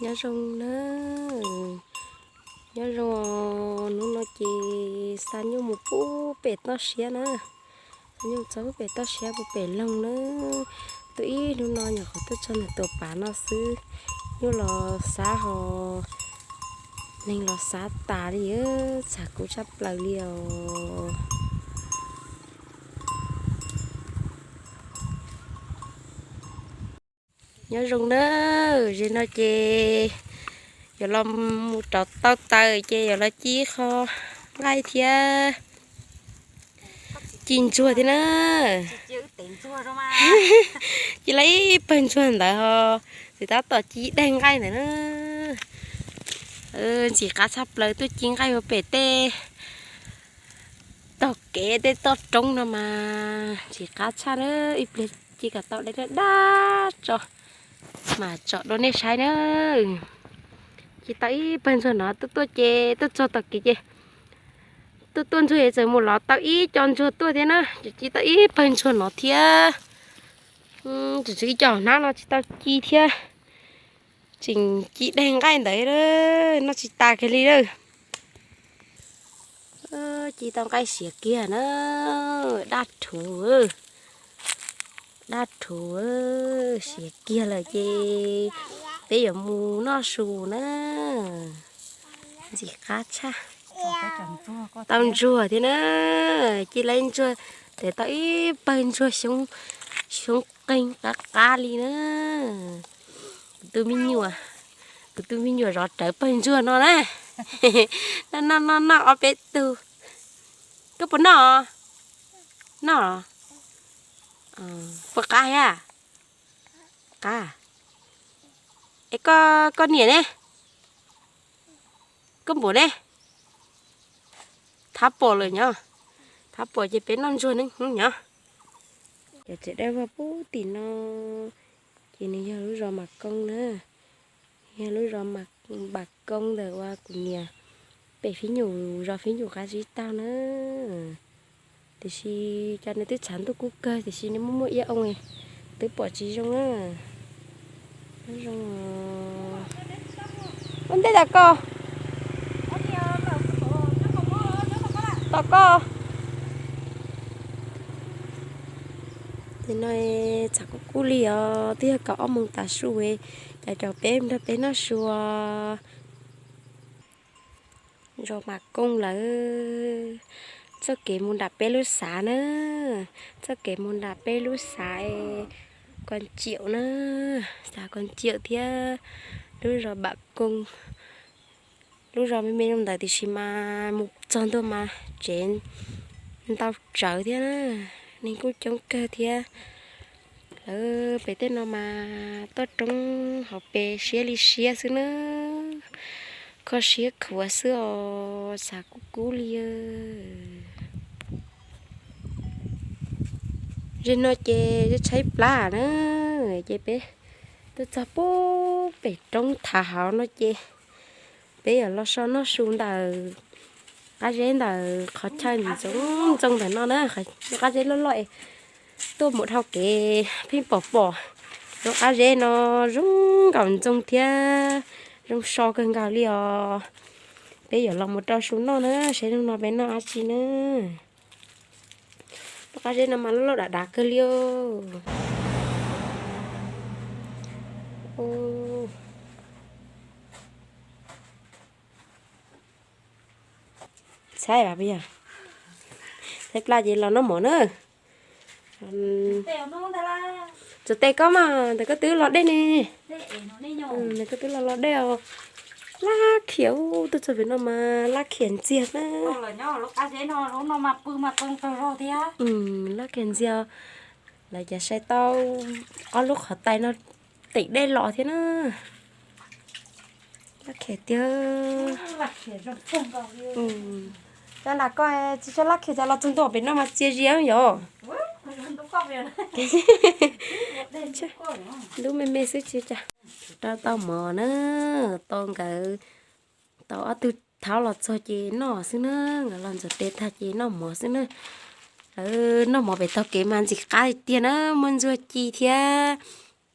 Nyob zoo na, nyob zoo. Hnub no ces xa nyuj mus pub pem toj siab na, xa nyuj txog pub pem toj siab pub pem loog na. Tuaj ib hnub no nyuam qhuav tuaj txog ntawm tus pav no xwb, nyuj los xav ho neeg los xav tas li, txham kuv tshaj plaws li os. Nyob zoo na, ze no ces yuav los mus rauv tau taws ces yuav los ci qho nqaij thiab ci ntsuag thiab na. Ci lawm ib pawg ntsuag ntawd ho, txiv tab tom ci daig nqaij ntawd na. Ntxim qab tshaj plaws tuaj ci nqaij ua pem tej tog kev tej toj roob no mas ntxim qab tshaj na. Ib pliag ci kom tau dej daj tso mam tsom dua nej saib na. Ci tau ib pawg ntsuag no tuaj tuaj ces tuaj txog tom kev ces tuaj tuaj ntsuag es txawm mus lov tau ib co ntsuag tuaj thiab na. Ces ci tau ib pawg ntsuag no thiab. Tseem tshuav ib co hnab no tsis tau ci thiab. Tseem ci daig nqaij ntawd noj tsis tas kiag li lawm. Ci tau nqaij siav kiag na, daj rhuv, daj rhuv siav kiag lawm ces peb yuav mus noj su na. Ntxim qab tshaj. Tau ntsuag thiab na, ci lawm ntsuag, ces tau ib pawg ntsuag xyoob qeeg qab qab li na. Kuv tus me nyuam, kuv tus me nyuam zov rawv pawg ntsuag no na. Noj noj noj ob peb tug. Koj puas noj? Noj. Puas qab thiab? Qab. Es koj, koj niam ne? Koj npum ne? Thab pom lawm nyob. Thab pom ces peb noj ntsuag ne nyob. Cov tsev dawb vog pub tim no ces nws yog lub zos Mam Koob na. Yog lub zos Npam Koob ntawm uas kuv niam pem Fib Nyum zos Fib Nyum qab zib tag na. Tiam sis cov nws twb tshav ntuj kub kawg tiam sis nws muaj muaj iab oo, twb pom tsis zoo na. Zoo. Ua ntej tom ko, tom ko. Ces no tshav kub kub li os, twb yog kaum ob moos tav su, ces caum peb nrog peb noj su. Zos Mam Koob lawm, txoj kev mus nram peb lub xav na, txoj kev mus nram peb lub xav Kos Ciam na, xav Kos Ciam thiab lub zos Npam Koob. Lub zos me me zoo ntawd tiam sis mas mus txog ntua mas tsev ntau tsawv thiab na, neeg kuj coob kawg thiab. Lawv pem tej no mas toj roob hauv pes siab li siab xwb na, kho siab khuav xwb os, xav kub kub li. Ze no ces tshaib plab na, ces peb tuaj txog pub pem roob thav hauv no ces peb yuav los so noj su ntawm qab zeb ntawm qhov chaw ntxoov ntxoo ntawm no na, qab zeb loj loj es tuaj mus dhau kev pheej pom pom lub qab zeb no zoo nkaus ntxoo thiab zoo so kawg nkaus li os. Peb yuav los mus rau su noj na, saib hnub no peb noj dab tsi na. Lub qab zeb no mas loj loj dav dav kawg li os. Saib, saib plab ces los noj mov na. Txuas tes koj mas, ntawm koj twb los dej ne. Ntawm koj twb los los dej os. Lab khiam, tuaj txog pem no mas lab khiam ntxiag na. Lab khiam ntxiag, lawv cas sai tau ob lub qhov tais no teem dej los thiab na. Lab khiam tiag. Cov nram ko tsis tshua lab khiam, cas los txog ntua pem no mas txias zias yom. Ntub me me xwb tsis cas. Rau tau mov na, tau nkawd, tau ob tug thaub los txog ces noj xwb na, nkawd los ntxuav tes tag ces noj mov xwb na. Lawv noj mov pem taug kev mas ntxim qab tiag na, muaj ntsuag ci thiab.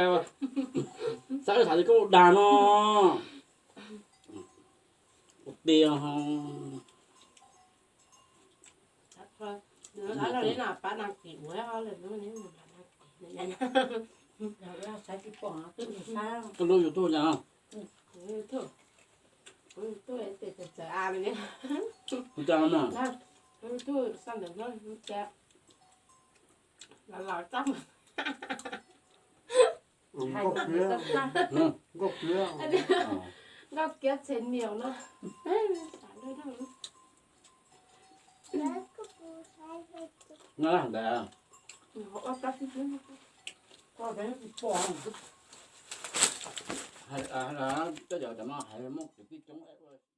cas xav tham li koj ua dag no. Ua tiag. Koj lub YouTube cas? Ua cas no? Nkauj kiab txhe niam no. Cov no hais muaj kwv tij coob.